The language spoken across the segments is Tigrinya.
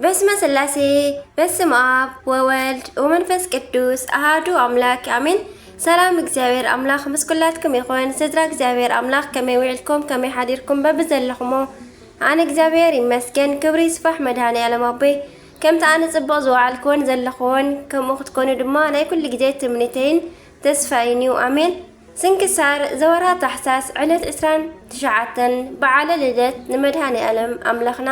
በስመ ስላሴ፣ በስመ ኣብ ወወልድ ወመንፈስ ቅዱስ ኣሃዱ ኣምላክ ኣሜን። ሰላም እግዚኣብሔር ኣምላክ ምስ ኩላትኩም ይኹን። ስድራ እግዚኣብሔር ኣምላክ ከመይ ውዒልኩም፣ ከመይ ሓዲርኩም በብዘለኹሞ? ኣነ እግዚኣብሔር ይመስገን፣ ክብሪ ይስፋሕ መድኃኔ ዓለም ኣቦይ። ከምቲ ኣነ ጽቡቕ ዝወዓልክዎን ዘለኽዎን ከምኡ ክትኮኑ ድማ ናይ ኩሉ ግዜ ትምኒተይን ተስፋይን እዩ። ኣሜን። ስንክሳር ዘወርሃ ታሕሳስ ዕለት ዕስራን ትሽዓተን በዓለ ልደት ንመድኃኔ ዓለም ኣምላኽና።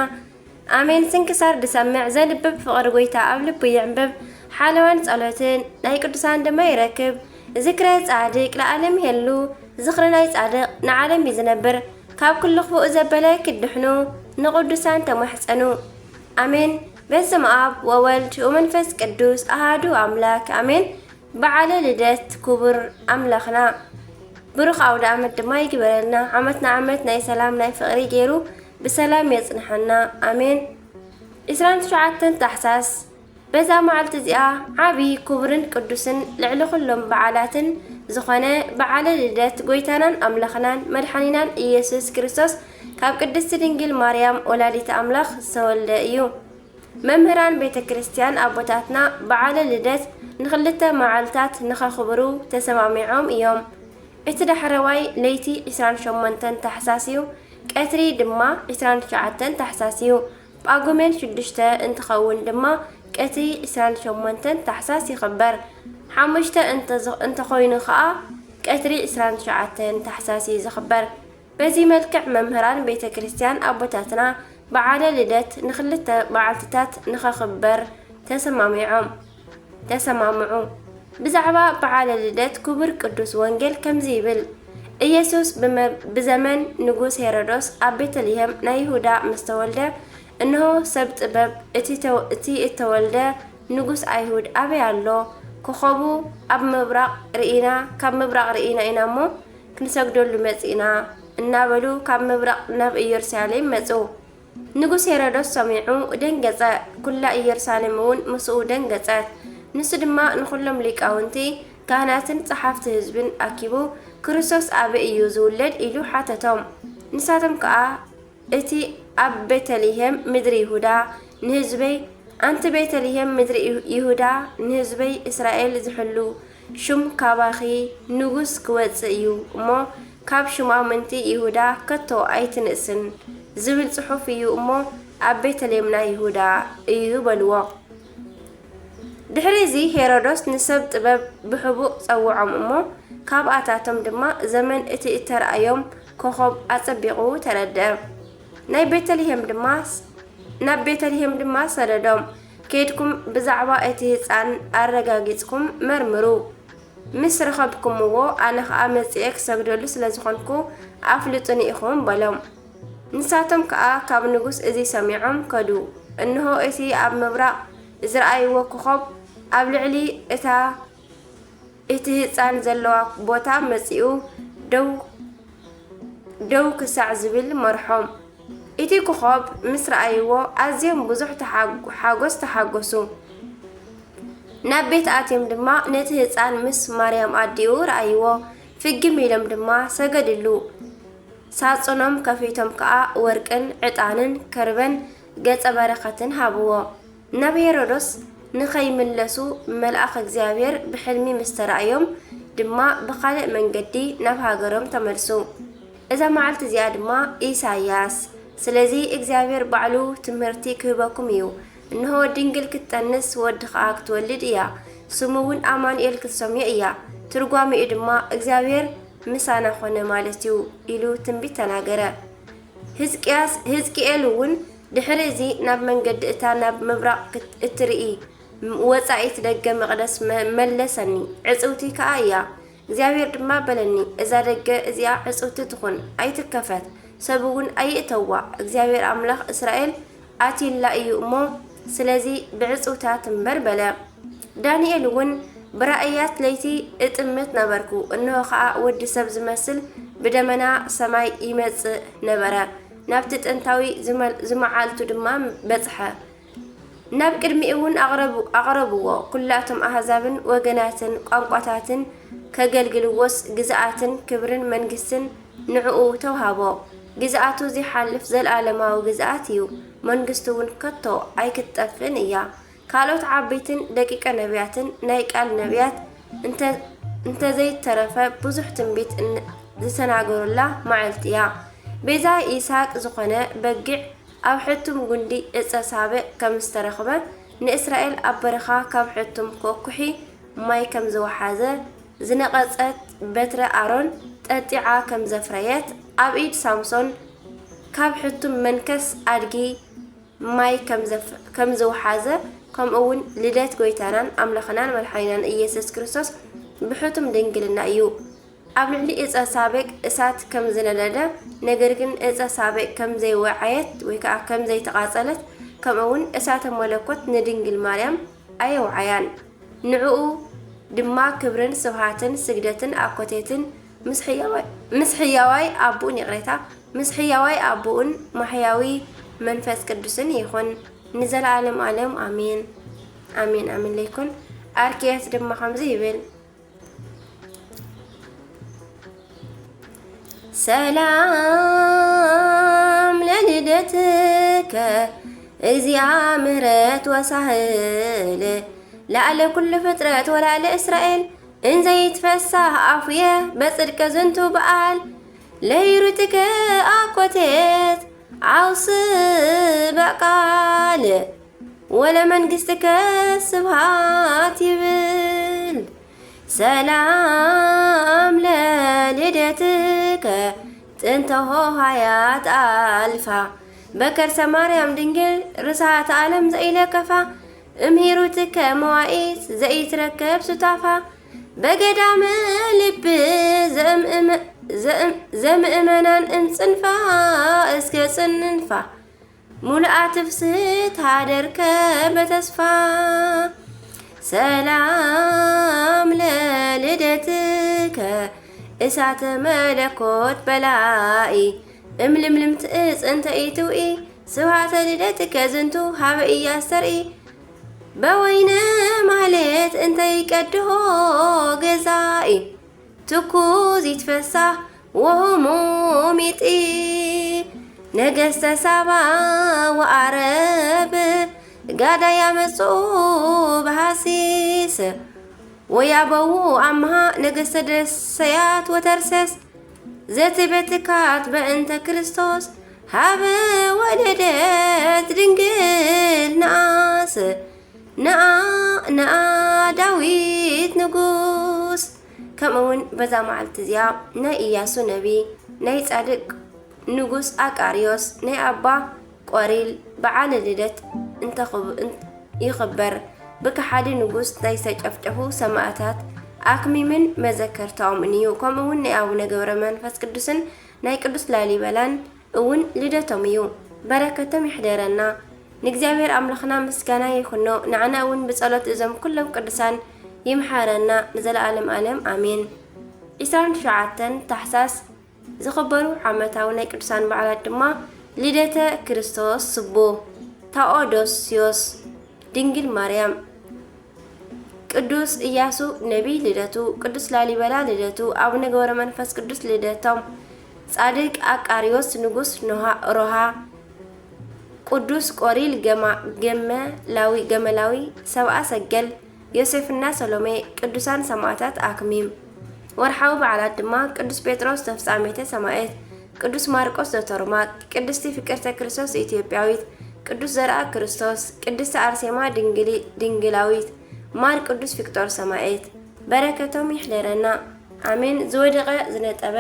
ኣሜን። ስንክሳር ድሰምዕ ዘንብብ ፍቕሪ ጎይታ ኣብ ልቡ ይዕንብብ። ሓለዋን ጸሎትን ናይ ቅዱሳን ድማ ይረክብ። ዝክረ ጻድቅ ለዓለም ይሄሉ። ዝኽሪ ናይ ጻድቅ ንዓለም እዩ ዝነብር። ካብ ኩሉ ክፉእ ዘበለ ክድሕኑ ንቅዱሳን ተማሕጸኑ። ኣሜን። በስመ ኣብ ወወልድ ወመንፈስ ቅዱስ ኣሃዱ ኣምላክ ኣሜን። በዓለ ልደት ክቡር ኣምላኽና ብሩኽ ኣውደ ዓመት ድማ ይግበረልና። ዓመትና ዓመት ናይ ሰላም ናይ ፍቕሪ ገይሩ ብሰላም የጽንሐና። ኣሜን። ዕስራን ትሽዓተን ታሕሳስ በዛ መዓልቲ እዚኣ ዓቢ ክቡርን ቅዱስን ልዕሊ ኩሎም በዓላትን ዝኾነ በዓለ ልደት ጎይታናን ኣምላኽናን መድሓኒናን ኢየሱስ ክርስቶስ ካብ ቅድስቲ ድንግል ማርያም ወላዲተ ኣምላኽ ዝተወልደ እዩ። መምህራን ቤተ ክርስቲያን ኣቦታትና በዓለ ልደት ንኽልተ መዓልታት ንኸኽብሩ ተሰማሚዖም እዮም። እቲ ዳሕረዋይ ለይቲ ዕስራን ሸሞንተን ታሕሳስ እዩ። ቀትሪ ድማ ዕስራን ትሽዓተን ታሕሳስ እዩ። ጳጉሜን ሽዱሽተ እንትኸውን ድማ ቀትሪ ዕስራን ሸሞንተን ታሕሳስ ይኽበር። ሓሙሽተ እንተዝ-፣ እንተኾይኑ ኸኣ ቀትሪ ዕስራን ትሽዓተን ታሕሳስ እዩ ዝኽበር። በዚ መልክዕ መምህራን ቤተ ክርስቲያን ኣቦታትና በዓለ ልደት ንኽልተ መዓልትታት ንኸኽበር ተሰማሚዖም፣ ተሰማምዑ። ብዛዕባ በዓለ ልደት ክቡር ቅዱስ ወንጌል ከምዚ ይብል፣ ኢየሱስ ብመ-፣ ብዘመን ንጉስ ሄሮዶስ ኣብ ቤተልሔም ናይ ይሁዳ ምስ ተወልደ፣ እንሆ ሰብ ጥበብ፣ እቲ ተው-፣ እቲ እተወልደ ንጉስ ኣይሁድ ኣበይ ኣሎ? ኮኸቡ ኣብ ምብራቕ ርኢና፣ ካብ ምብራቕ ርኢና ኢና እሞ ክንሰግደሉ መጺእና እናበሉ ካብ ምብራቕ ናብ ኢየሩሳሌም መጹ። ንጉስ ሄሮዶስ ሰሚዑ ደንገጸ፣ ኩላ ኢየሩሳሌም እውን ምስኡ ደንገጸት። ንሱ ድማ ንኹሎም ሊቃውንቲ፣ ካህናትን ጸሓፍቲ ህዝብን ኣኪቡ፣ ክርስቶስ ኣበይ እዩ ዝውለድ? ኢሉ ሓተቶም። ንሳቶም ከኣ፣ እቲ ኣብ ቤተልሔም ምድሪ ይሁዳ ንህዝበይ፣ ኣንቲ ቤተልሔም ምድሪ ይሁ-፣ ይሁዳ ንህዝበይ እስራኤል ዝሕሉ፣ ሹም ካባኺ ንጉስ ክወጽእ እዩ እሞ፣ ካብ ሹማምንቲ ይሁዳ ከቶ ኣይትንእስን ዝብል ጽሑፍ እዩ እሞ፣ ኣብ ቤተልሔም ናይ ይሁዳ እዩ በልዎ። ድሕሪ እዚ ሄሮዶስ ንሰብ ጥበብ ብሕቡእ ጸውዖም እሞ፣ ካብኣታቶም ድማ ዘመን እቲ እተራእዮም ኮኸብ ኣጸቢቑ ተረድአ። ናይ ቤተልሔም ድማ፣ ናብ ቤተልሔም ድማ ሰደዶም፣ ከይድኩም ብዛዕባ እቲ ህጻን ኣረጋጊጽኩም መርምሩ። ምስ ረኸብኩምዎ፣ ኣነ ኸኣ መጺኤ ክሰግደሉ ስለ ዝኾንኩ፣ ኣፍልጡኒ ኢኹም በሎም። ንሳቶም ከኣ ካብ ንጉስ እዚ ሰሚዖም ከዱ። እንሆ፣ እቲ ኣብ ምብራቕ ዝረኣይዎ ኮኸብ ኣብ ልዕሊ እታ፣ እቲ ህጻን ዘለዋ ቦታ መጺኡ ደው፣ ደው ክሳዕ ዝብል መርሖም። እቲ ኮኸብ ምስ ረኣይዎ፣ ኣዝዮም ብዙሕ ተሓግ-፣ ሓጎስ ተሓጎሱ። ናብ ቤት ኣትዮም ድማ ነቲ ህጻን ምስ ማርያም ኣዲኡ ረኣይዎ። ፍግም ኢሎም ድማ ሰገድሉ። ሳጹኖም ከፊቶም ከኣ ወርቅን ዕጣንን ከርበን ገጸ በረኸትን ሃብዎ። ናብ ሄሮዶስ ንኸይምለሱ መልኣኽ እግዚኣብሔር ብሕልሚ ምስ ተራእዮም ድማ ብኻልእ መንገዲ ናብ ሃገሮም ተመልሱ። እዛ መዓልቲ እዚኣ ድማ ኢሳይያስ፣ ስለዚ እግዚኣብሔር ባዕሉ ትምህርቲ ክህበኩም እዩ፣ እንሆ ድንግል ክትጠንስ ወዲ ኸኣ ክትወልድ እያ፣ ስሙ እውን ኣማኑኤል ክትሰምዮ እያ፣ ትርጓሜኡ ድማ እግዚኣብሔር ምሳና ኾነ ማለት እዩ ኢሉ ትንቢት ተናገረ። ህዝቅያስ፣ ህዝቅኤል እውን ድሕሪ እዚ ናብ መንገዲ እታ ናብ ምብራቕ ክት-፣ እትርኢ ወጻኢት ደገ መቕደስ መ-፣ መለሰኒ። ዕጽውቲ ከኣ እያ። እግዚኣብሔር ድማ በለኒ፣ እዛ ደገ እዚኣ ዕጽውቲ ትኹን፣ ኣይትከፈት፣ ሰብ እውን ኣይእተዋ። እግዚኣብሔር ኣምላኽ እስራኤል ኣትዩላ እዩ እሞ፣ ስለዚ ብዕጽውታ ትንበር በለ። ዳንኤል እውን ብራእያት ለይቲ እጥምት ነበርኩ፣ እንሆ ኸኣ ወዲ ሰብ ዝመስል ብደመና ሰማይ ይመጽእ ነበረ፣ ናብቲ ጥንታዊ ዝመ-፣ ዝመዓልቱ ድማ በጽሐ። ናብ ቅድሚኡ እውን ኣቕረቡ-፣ ኣቕረብዎ። ኩላቶም ኣህዛብን ወገናትን ቋንቋታትን ከገልግልዎስ ግዝኣትን ክብርን መንግስትን ንዕኡ ተውሃቦ። ግዝኣቱ ዘይሓልፍ ዘለኣለማዊ ግዝኣት እዩ። መንግስቱ እውን ከቶ ኣይክትጠፍእን እያ። ካልኦት ዓበይትን ደቂቀ ነቢያትን ናይ ቃል ነቢያት እንተ-፣ እንተዘይተረፈ ብዙሕ ትንቢት እን-፣ ዝተናገሩላ መዓልቲ እያ። ቤዛ ይስሐቅ ዝኾነ በጊዕ ኣብ ሕቱም ጉንዲ እፀ ሳብዕ ከም ዝተረኽበ፣ ንእስራኤል ኣብ በረኻ ካብ ሕቱም ኮኩሒ ማይ ከም ዝወሓዘ፣ ዝነቐጸት በትረ ኣሮን ጠጢዓ ከም ዘፍረየት፣ ኣብ ኢድ ሳምሶን ካብ ሕቱም መንከስ ኣድጊ ማይ ከም ዘፍ-፣ ከም ዝወሓዘ፣ ከምኡ እውን ልደት ጎይታናን ኣምላኽናን መድሓኒናን ኢየሱስ ክርስቶስ ብሕቱም ድንግልና እዩ። ኣብ ልዕሊ እፀ ሳቤቅ እሳት ከም ዝነደደ፣ ነገር ግን እፀ ሳቤቅ ከም ዘይወዓየት ወይ ከዓ ከም ዘይተቓጸለት፣ ከምኡ እውን እሳተ መለኮት ንድንግል ማርያም ኣየውዓያን። ንዕኡ ድማ ክብርን ስብሃትን ስግደትን ኣኮቴትን ምስ ሕያዋይ፣ ምስ ሕያዋይ ኣቡኡን፣ ይቕሬታ፣ ምስ ሕያዋይ ኣቡኡን ማሕያዊ መንፈስ ቅዱስን ይኹን፣ ንዘለዓለም ዓለም ኣሜን። ኣሜን፣ ኣሜን ለይኩን። ኣርኬስ ድማ ከምዚ ይብል። ሰላም ለልደትከ፣ እግዚኣ ምህረት ወሳህል፣ ላዕለ ኩሉ ፍጥረት ወላዕለ እስራኤል፣ እንዘይትፈሳህ ኣፉየ በጽድቀ ዝንቱ በዓል፣ ለሂሩትከ ኣኮቴት ዓውስ በቃል፣ ወለመንግስትከ ስብሃት ይብል። ሰላም ለልደትከ ጥንተ ሆሃያት ኣልፋ፣ በከርሰ ማርያም ድንግል ርሳተ ዓለም ዘኢለከፋ፣ እምሂሩትከ መዋኢት ዘኢትረከብ ሱታፋ፣ በገዳመ ልብ ዘእምእመ-፣ ዘእም-፣ ዘምእመናን እምጽንፋ እስከ ጽንንፋ፣ ሙሉኣ ትፍስት ሃደርከ በተስፋ። ሰላም ለልደትከ እሳተ መለኮት በላኢ፣ እምልምልምት እፅ እንተ ኢትውኢ፣ ስብሃተ ልደትከ ዝንቱ ሃበ ኢያስተርኢ፣ በወይነ ማህሌት እንተ ይቀድሆ ገዛኢ። ትኩዝ ይትፈሳህ ወህሙም ይጢ፣ ነገስተ ሳባ ወዓረብ፣ ጋዳ ያመጽኡ ብሃሲስ፣ ወያበው ኣምሃ ነገስተ ደሰያት ወተርሴስ፣ ዘትቤትካት በእንተ ክርስቶስ፣ ሃበ ወለደት ድንግል ነኣስ፣ ነኣ፣ ነኣ ዳዊት ንጉስ። ከምኡ እውን በዛ መዓልቲ እዚኣ ናይ ኢያሱ ነቢ፣ ናይ ጻድቅ ንጉስ ኣቃርዮስ፣ ናይ ኣባ ቆሪል በዓለ ልደት እንተኽብ-፣ እን-፣ ይኽበር። ብከሓዲ ንጉስ ናይ ዝተጨፍጨፉ ሰማእታት ኣክሚምን መዘከርታኦምን እዩ። ከምኡ እውን ናይ ኣቡነ ገብረ መንፈስ ቅዱስን ናይ ቅዱስ ላሊበላን እውን ልደቶም እዩ። በረከቶም ይሕደረና። ንእግዚኣብሔር ኣምላኽና ምስጋና ይኹኖ፣ ንዓና እውን ብጸሎት እዞም ኩሎም ቅዱሳን ይምሓረና ንዘለዓለም ዓለም ኣሜን። ዕስራን ትሽዓተን ታሕሳስ ዝኽበሩ ዓመታዊ ናይ ቅዱሳን በዓላት ድማ ልደተ ክርስቶስ ስቡ፣ ታኦዶስዮስ፣ ድንግል ማርያም፣ ቅዱስ ኢያሱ ነቢይ ልደቱ፣ ቅዱስ ላሊበላ ልደቱ፣ ኣቡነ ገብረ መንፈስ ቅዱስ ልደቶም፣ ጻድቅ ኣቃርዮስ ንጉስ ኖሃ-፣ ሮሃ፣ ቅዱስ ቆሪል ገማ-፣ ገመ ላዊ-፣ ገመላዊ፣ ሰብኣ ሰገል፣ ዮሴፍና ሰሎሜ፣ ቅዱሳን ሰማእታት ኣክሚም። ወርሓዊ በዓላት ድማ ቅዱስ ጴጥሮስ ተፍጻሜተ ሰማዕት፣ ቅዱስ ማርቆስ ዘቶርማቅ፣ ቅድስቲ ፍቅርተ ክርስቶስ ኢትዮጵያዊት፣ ቅዱስ ዘርኣ ክርስቶስ፣ ቅድስቲ ኣርሴማ ድንግሊ-፣ ድንግላዊት፣ ማር ቅዱስ ፊቅጦር ሰማዕት። በረከቶም ይሕደረና። ኣሜን። ዝወደቐ ዝነጠበ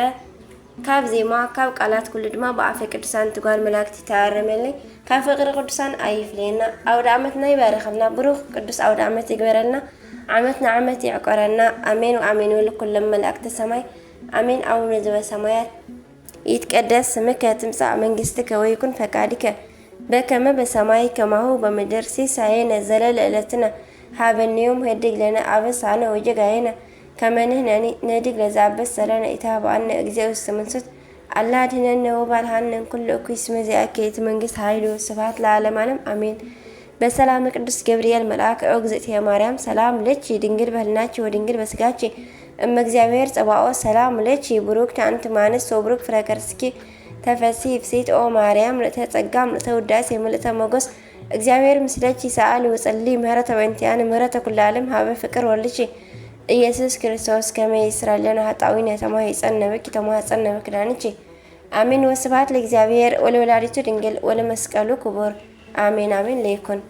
ካብ ዜማ፣ ካብ ቃላት፣ ኩሉ ድማ ብኣፈ ቅዱሳን ትጓል መላእክቲ ተኣረመለይ። ካብ ፍቕሪ ቅዱሳን ኣይፍለየና። ኣውደ ዓመትና ይባርኸልና። ብሩኽ ቅዱስ ኣውደ ዓመት ይግበረልና። ዓመት ንዓመት ይዕቆረና። ኣሜን ወኣሜን ይበሉ ኩሎም መላእክተ ሰማይ። ኣሜን። ኣቡነ ዘበሰማያት ይትቀደስ ስምከ ትምጻእ መንግስትከ ወይኩን ፈቃድከ በከመ በሰማይ ከማሁ በምድር። ሲሳየነ ዘለለ ዕለትነ ሀበነ ዮም ሀድግ ለነ አበሳነ ወጌጋየነ ከመ ንሕነኒ ንህድግ ለዘአበሰ ለነ ኢታብአነ እግዚኦ ውስተ መንሱት አላ አድህነነ ወባልሃነ እምኩሉ እኩይ እስመ ዚአከ ይእቲ መንግስት ኃይሉ ስብሐት ለዓለመ ዓለም አሜን። በሰላም ቅዱስ ገብርኤል መልአክ ኦ እግዝእትየ ማርያም ሰላም ለኪ ድንግል በህልናኪ ወድንግል በስጋኪ እመ እግዚኣብሔር ጸባኦት ሰላም ለኪ፣ ብሩክት አንቲ እማንስት ወብሩክ ፍሬ ከርስኪ ተፈሲ ፍሲት ኦ ማርያም፣ ምልእተ ጸጋ ምልእተ ውዳሴ ምልእተ ሞገስ፣ እግዚኣብሔር ምስለኪ፣ ሰአሊ ወጸሊ ምህረተ በእንቲአነ ምህረተ ኩሉ ዓለም፣ ሀበ ፍቅር ወልድኪ ኢየሱስ ክርስቶስ ከመ ይስረይ ለነ ኃጣውኢነ፣ ተማሂጸነ ብኪ ተማጸነ በክዳንኪ። አሜን። ወስብሐት ለእግዚኣብሔር ወለወላዲቱ ድንግል ወለመስቀሉ ክቡር። አሜን አሜን ለይኩን።